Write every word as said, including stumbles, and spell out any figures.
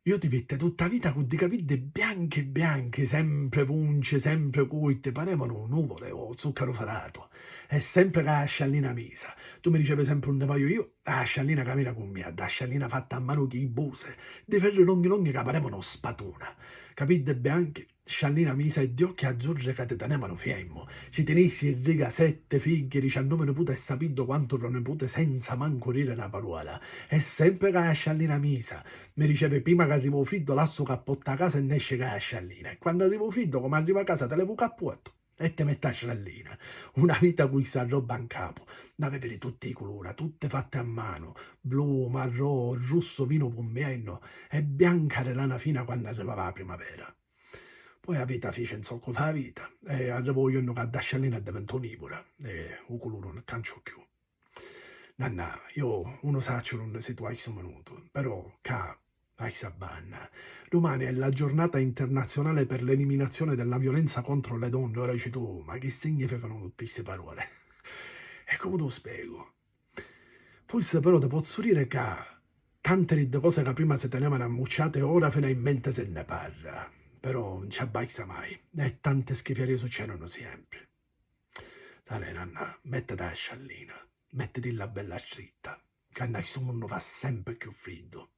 Iu ti vitti tutta a vita cu ddi capiddi bianchi bianchi, sempri vunci, sempri curti, parevanu nuvoli o zuccaru faratu. E sempri ca a sciallina misa. Tu mi dicevi sempri unni vaiu iu, a sciallina camina cu mia, dda sciallina fatta a manu chi i busi, di ferri longhi longhi ca parevanu spatuna. Capiddi bianchi, sciallina misa e di occhi azzurri ca ti tenevanu fiemmu. Ci tinissi in riga setti figghi, diciannovi niputi e sapiddu quantu proniputi senza mancu diri na paruola. E sempri ca a sciallina misa. Mi dicevi prima ca arriva u friddu lassu u cappuottu a casa e nesci ca a sciallina. E quannu arriva u friddu, comu arriva a casa, ti levi u cappuottu e ti metti a sciallina. Una vita cu issa roba ncapu. N'avevi di tutti i culura, tutti fatti a manu, blu, marrò, russu vinu pummiennu e bianca di lana fina quannu arrivava a primavera. Poi a vita fici nzoccu fa a vita e arrivò u jornu ca dda sciallina addivintò nivura e u culuru nun canciò cchiù. Nannà, iu unu sacciu dunni si tu a stu minutu, però ccà, a sta banna, dumani è la giornata internazionale per l'eliminazione della violenza contro le donne, ora dici tu, ma chi significanu tutti sti paroli? E comu tu spiegu? Forse però ti pozzu diri ca tanti di ddi cosi ca prima si tenevanu ammucciati ora finalmenti si nni parra, però nun ci abbasta mai, e tanti schifiarii succedenu sempri. Talè, nannà, mettiti a sciallina, mettitilla bella stritta, ca nnà stu munnu fa sempri cchiù friddu.